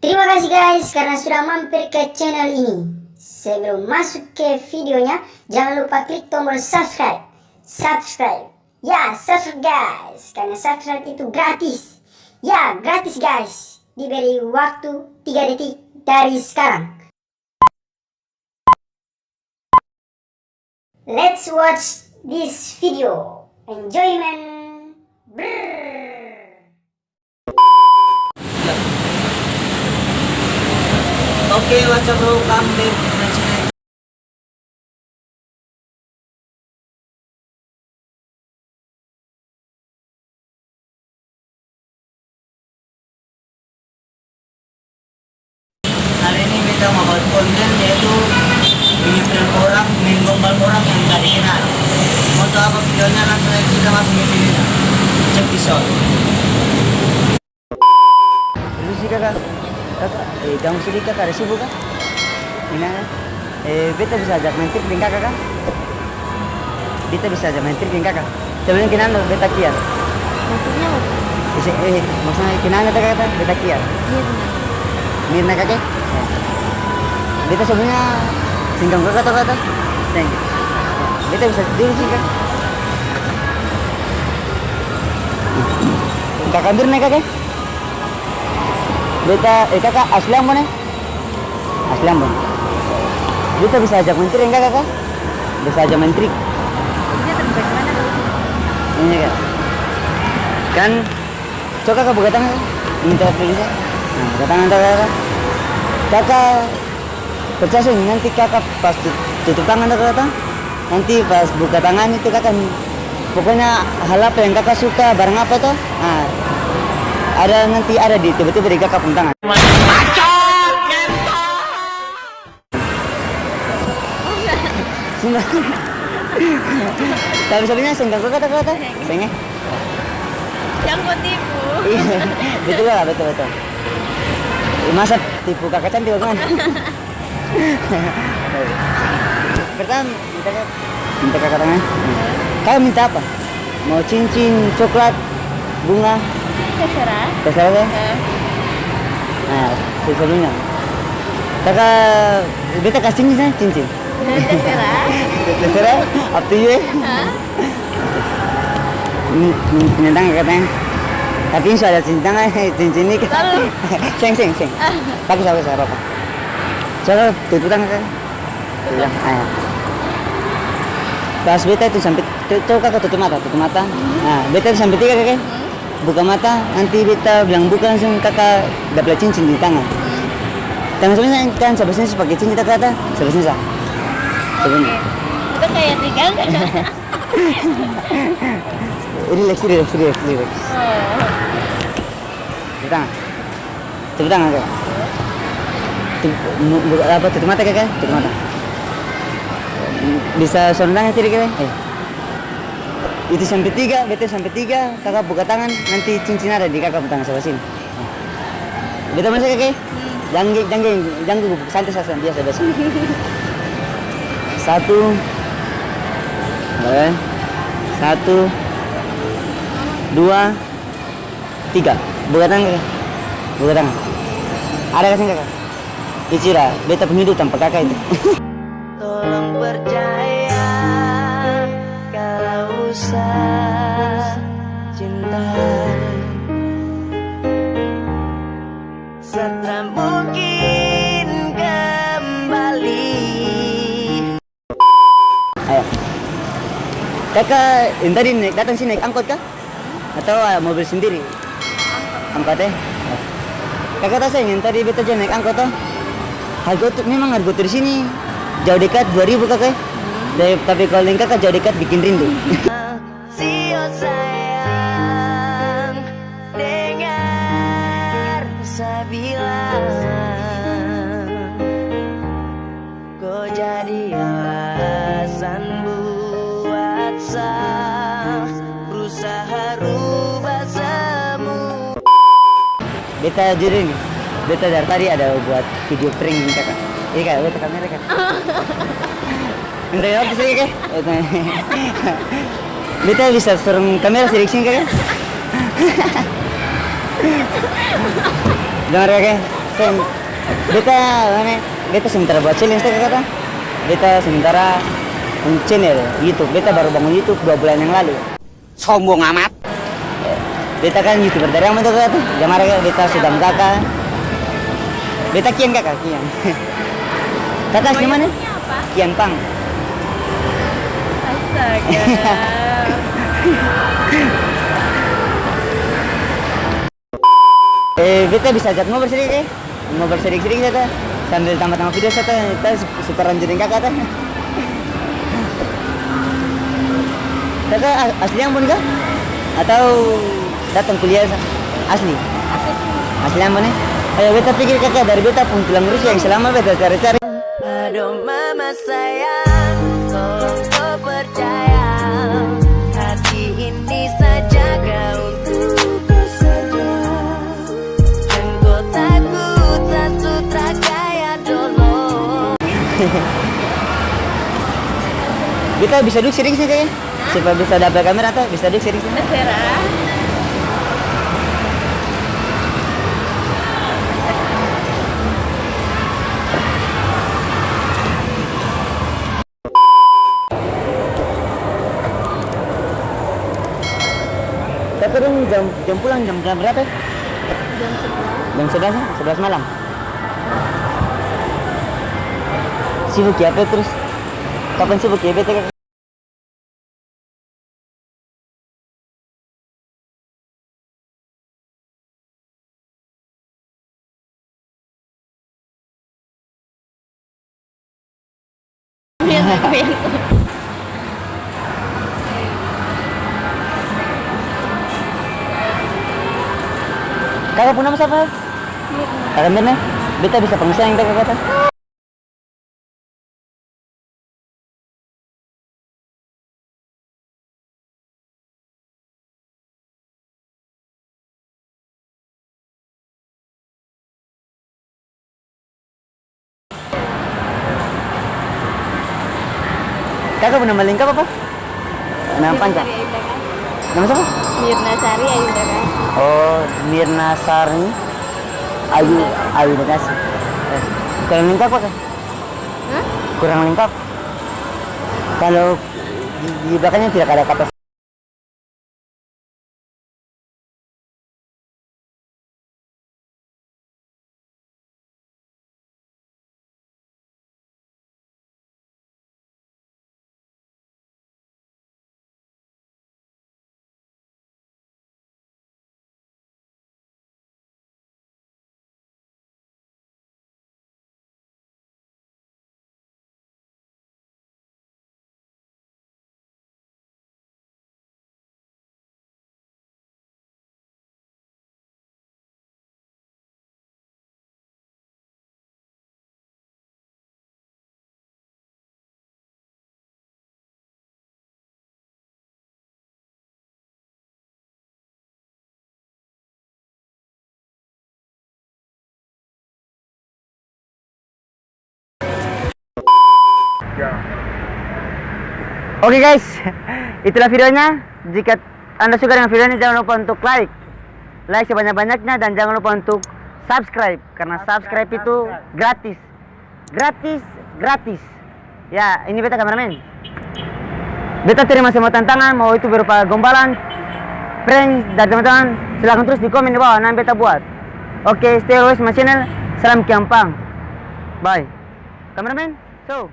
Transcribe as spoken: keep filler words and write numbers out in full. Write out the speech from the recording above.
Terima kasih guys karena sudah mampir ke channel ini. Sebelum masuk ke videonya, jangan lupa klik tombol subscribe. Subscribe. Ya, subscribe guys. Karena subscribe itu gratis. Ya, gratis guys. Diberi waktu tiga detik dari sekarang. Let's watch this video. Enjoyment. Brrrr. Oke, what's up, bro? Come back to my channel. Hari ini beta mau buat konten, yaitu menyeprank orang, main gombal orang yang tak dikenal. Mau tahu apa videonya? Langsung aja kita masuk ke videonya. Check this out. Permisi, Kaka. Kaka, eh, ganggu sadiki, Kaka, ada sibuk ka? Ini, eh, beta bisa ajak main trik deng Kaka ka? Beta bisa ajak main trik deng Kaka? Sebenarnya kenal dong, beta Kiar. Maksudnya apa? Isi, eh, maksudnya kenal beta kata, beta Kiar. Mirna. Mirna kake? Ya. Beta sebenarnya seng ganggu Kaka to, Kaka? Seng. Beta bisa duduk sini ka? Kaka Mirna kake? Beta, eh, Kaka asli Ambon, eh? Asli Ambon. Beta bisa ajak main trik deng Kaka ka? Bisa ajak main trik. Iya, tapi bagaimana kalau ini, Kak? Kan, coba Kaka buka tangan, Kak. Minta waktu bisa. Nah, buka tangan, Kaka. Kaka percaya seng, nanti Kaka pas tut-, tutup tangan, Kaka. Nanti pas buka tangan itu Kaka, pokoknya hal apa yang Kaka suka, barang apa to, ah, ada nanti ada di, tiba-tiba di Kaka pung tangan. Sudah. Tapi sebenarnya seng ganggu Kaka, Kaka? Seng, eh? Jang ko tipu. Iya, betul lah, betul, betul. Masa tipu Kaka cantik bagaimana? Pertama, minta ka-, minta Kaka tangan. Kaka minta apa? Mau cincin, coklat, bunga? Terserah. Terserah, ya? Heeh. Nah, se-, sebelumnya. Kaka, beta kasih cincin, cincin. Terserah. Terserah, up to you, ya? Hah? Ini, ini, ini tangan katanya. Tapi ini su ada cincin tangan, cincin ini. Lalu? Seng, seng, seng. Ah. Bagus, bagus, gak apa-apa. Coba tutup tangan, kan? Tutup. Ah, ya. Pas beta itu sampe, co-, coba Kaka tutup mata, tutup mata. Hmm. Nah, beta itu sampe tiga, Kaka. Hmm. Buka mata, nanti beta bilang buka, langsung Kaka dapa cincin di tangan. Hmm. Tangan sebelah sini kan, sebelah sini su pake cincin, Kaka, sebelah sini sa. Sebelah sini. Oke. Itu kayak tiga, kan? Rileks, rileks, rileks, rileks. Oh. Tepuk tangan. Tepuk tangan, Kak. Tep-, mu-, buka, apa, tutup mata, Kak, Kak? Tutup mata. Bisa sorong tangan sedikit, Kak? Eh. Itu sampe tiga, beta sampe tiga, Kaka buka tangan, nanti cincin ada di Kaka pung tangan sebelah sini. Beta mulai, Kaka, eh? Hmm. Jang ge-, jang ge-, jang gugup, santai sa, santai, biasa, biasa. Satu. Eh, satu. Dua. Tiga. Buka tangan, Kaka. Buka tangan. Ada ka seng, Kaka? Itu sudah, beta pung hidup tanpa Kaka itu. Tolong percaya, kau usah cinta. Setra mungkin kembali. Ayo. Kaka yang tadi naik, datang sini naik angkot ka? Atau, ah, mobil sendiri? Angkot. Angkot, eh? Kaka tau seng, yang tadi beta jalan naik angkot to? Harga tu, memang harga tu di sini jauh dekat, dua ribu, Kaka, eh? Hmm. Tapi, tapi kalau deng Kaka jauh dekat bikin rindu. Sio sayang, dengar sa bilang, ko jadi alasan buat sa brusaha rubah samua. Beta jujur ini, beta dari tadi ada buat video prank ini, Kaka. Ini, Kak, beta kamera, Kak. Minta maaf, Kak. Beta bisa turun kamera sedikit sini, Kak? Dengar, Kak? Sen, beta, mana, beta sementara buat challenge, kata. Beta sementara pung channel YouTube, beta baru bangun YouTube dua bulan yang lalu. Sombong amat. Beta kan YouTuber dari yang bentuk kata, jang marah kaka, beta Sudam kaka. Beta Kian kaka, Kian. Kaka asli mana? Apa? Kian Pang. Astaga. Eh, beta bisa ajak ngobrol sadiki, eh? Ngobrol sadiki-sadiki saja, sambil tamba-tamba video saja, ta su-, su torang jadi kaka, ta. Kaka a-, asli Ambon ka? Atau datang kuliah sa-, asli? Asli sini. Asli Ambon, eh? Ayo, beta pikir kaka dari beta pung tulang rusuk yang selama beta cari-cari. Aduh mama sayang, tolong kau percaya, hati ini saya jaga untukku saja. Yang kau takut, tak sutra kaya dolo. Beta bisa duduk sadiki saja, ya? Supaya bisa dapa kamera to, bisa duduk sadiki. Terserah. Tapi dong jam, jam pulang jam, jam berapa, ya? Jam sebelas. Jam sebelas, ya? Sebelas malam. Sibuk ya, apa terus? Kapan sibuk ya, bete? Kaka pung nama sapa? Mirna. Kaka Mirna? Beta bisa panggel sayang, kaka, kata? Kaka pung nama lengkap apa? Nama panjang? Mirna Sari Ayunda Kasih. Nama sapa? Mirna Sari Ayunda Kasih. Oh, Mirna Sari Ayu, Ayunda Kasih. Eh, kurang lengkap apa, Kak? Hah? Kurang lengkap. Kalau di, di belakangnya tidak ada kata. Oke guys, itulah videonya. Jika Anda suka dengan video ini, jangan lupa untuk like. Like sebanyak-banyaknya dan jangan lupa untuk subscribe, karena subscribe itu gratis. Gratis, gratis. Ya, ini beta kameramen. Beta terima semua tantangan, mau itu berupa gombalan, prank dari teman-teman, silakan terus di komen di bawah, nanti beta buat. Oke, stay always my channel. Salam Kiampang. Bye. Kameramen, so.